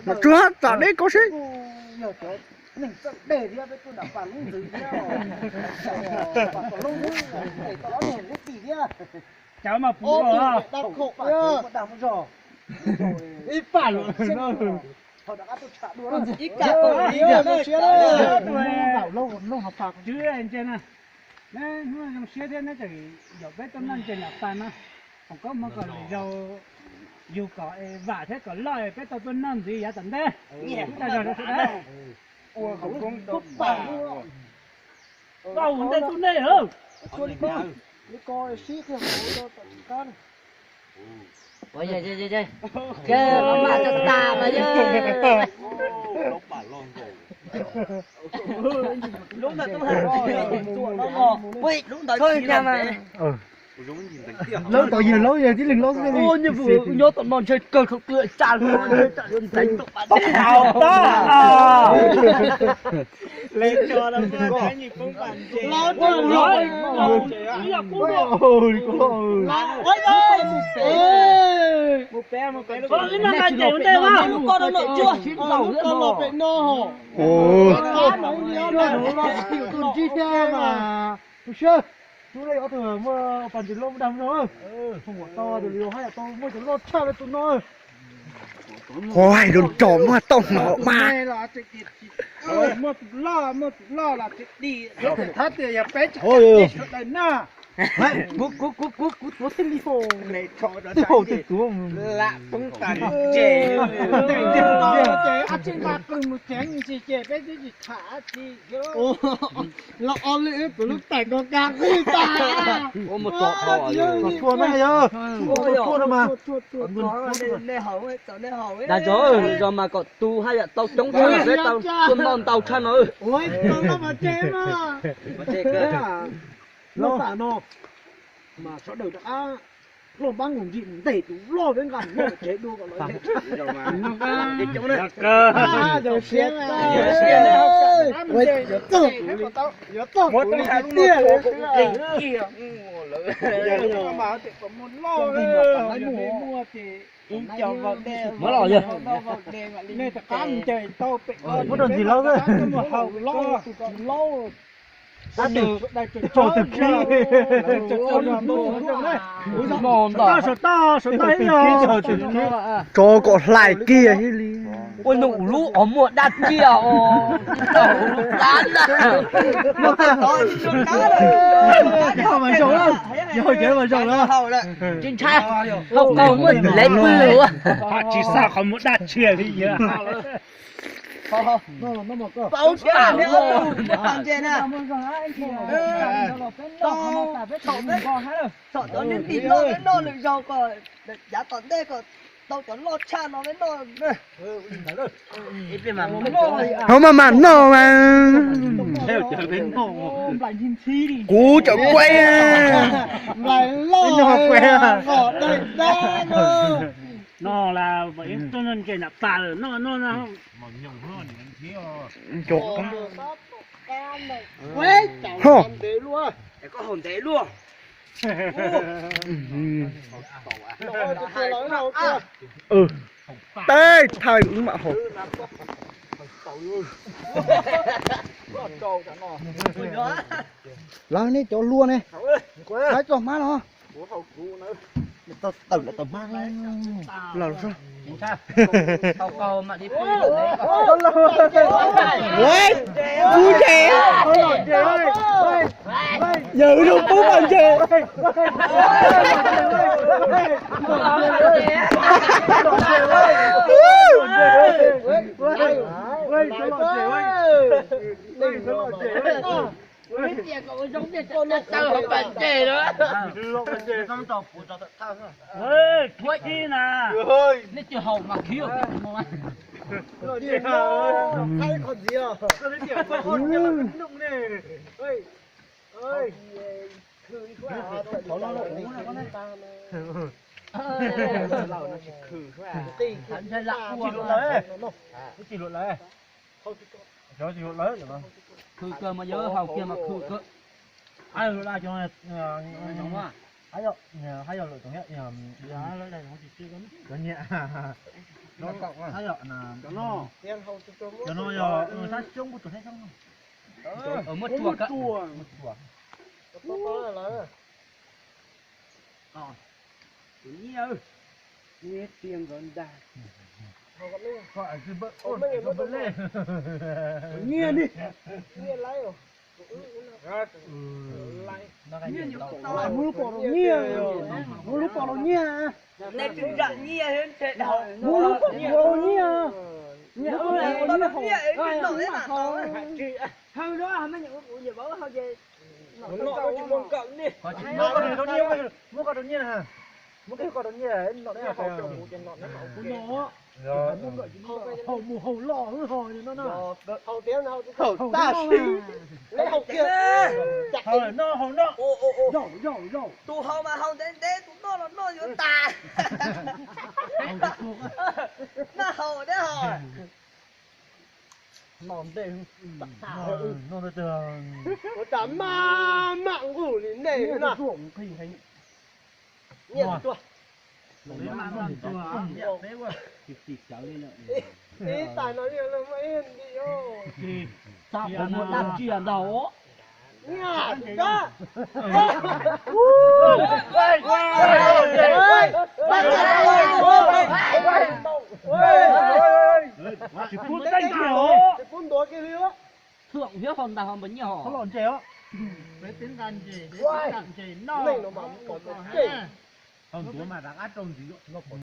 Mas tsuag tsam deb koj seb. Yog cov neeg txawj dej thiab peb tuaj nram pas lub ntxwv thiab, pas tom lub ntxwv, tom lub ntxwv thiab. Cov mas puv da muaj zog, ib pam lawm. Ib pam lawm. Tswv ntse na, neb hnub zoo siab thiab neb tseem yaum peb tuaj noj ntses nram pas no. Foom koob hmoov kom lwm zaus yug kom vam thiab kom loj peb tau tuaj noj ntxiv yav tom ntej. Tag zog rau sawv daws. Ua ntej tuaj nej. Ua, ces los mas tas tas mas yog. Lub ntawd tub ha, lub ntawd txhob cas mas. Laub tod yawg laub yog tib leeg laub xwb. Ua nyuj vwm nyob tom no ntshe kawg thaum twg tsam ntxeev tau pas dej. Tus siab, hnub no ob tug muaj pas ntses loj dag no, tau tus li haj yam tau muaj cov loj tshaj li tus no. Hos hais rau nrog muaj tauj hmo mas. Muaj tus loj, muaj tus loj los tsis dim. Thab tias yog peb tsis sawv daws na. Kuv, kuv, kuv, kuv, kuv tuav thiaj li hos. Twb hos twb tuav. Lam poob tas ntses. Ces ab tsi nqa qws mus tsev ntsis ces peb twb tsis tham tsi. Los o li wb kuv lub tais ko ka qwj tas. Ua mus tso tho. Tso tshuaj na yog. Tso tshuaj no mas. Dag zog, zog mas kom tu haj yam tau coob tshaj peb tau tuaj noj ntau tshaj no. Los tam no mas sawv daws rov qab luaj npab nkaus ntsis mus ntes tus loj peb nqa mus noj tsev dua kom lawv. Yuav txog kuv li tiag tiag li. Muab los yog. Muab rau ntxim lawv. Tab tus tsaus tus plib. Tso kom hlais kiag thiaj li. Ua nws lub os muaj dab tsi os. Tsis ntshai, hauv qaug muaj lawv pw. Tsis xav qhov muaj dab tsi li yog. Paub tshaj li ob tug muaj pas ntses na. Thaum cov neeg tim loj peb noj lwm zaus kom yav tom ntej kom tau cov loj tshaj no peb noj. Hov mas mam noj mas. Kuv cov kuaib. No las ib tug ntses nram pas lawm no no. Ho. Koj haus ntev luaj. Tej thaij wb mam haus. Lawv nej cov hlua ne, hais txog hmab los. Tawm lawm tau hmab los. Kuv ntses, yawg zoo pub pas ntses. Nej tsis haus mas khiav. Tsis luam lawv. Tsis luam lawv. Khwv kawg mas yog haus kiag mas khwv kawg. Hab yog lawm tod, cov nyiam. Cov no yog sab xyoob, muab tsuag, muab tsuag. Tus nyiaj, nyiaj tiag nkawd ntag. Tus nyiaj ni. Muab lub pom los nyiaj, muab lub pom los nyiaj. Muab lub pom los nyiaj. Nyiaj, nyiaj haus. Muab koj rau nyiaj, muab koj rau nyiaj, no, haus mus haus loj ho no na. Haus tab sis, haus no, haus no. Tus haus mas haus ntev ntev, tus noj los noj yuav tas. Noj haus deb haus. Ua cas maj mam nqus li nej na. Nyiaj tuaj. Ib tais no yeej muaj ib nti os. Tab sis ntag. Nyiaj kab. Tsis pub ntuav kiag li. Thwm hiab ho ntag ho npawg nyiaj ho. Los ntses os. Peb twb nqa ntses, peb twb nqa ntses noj. Ho ntuav mas rov qab rau ntxiv.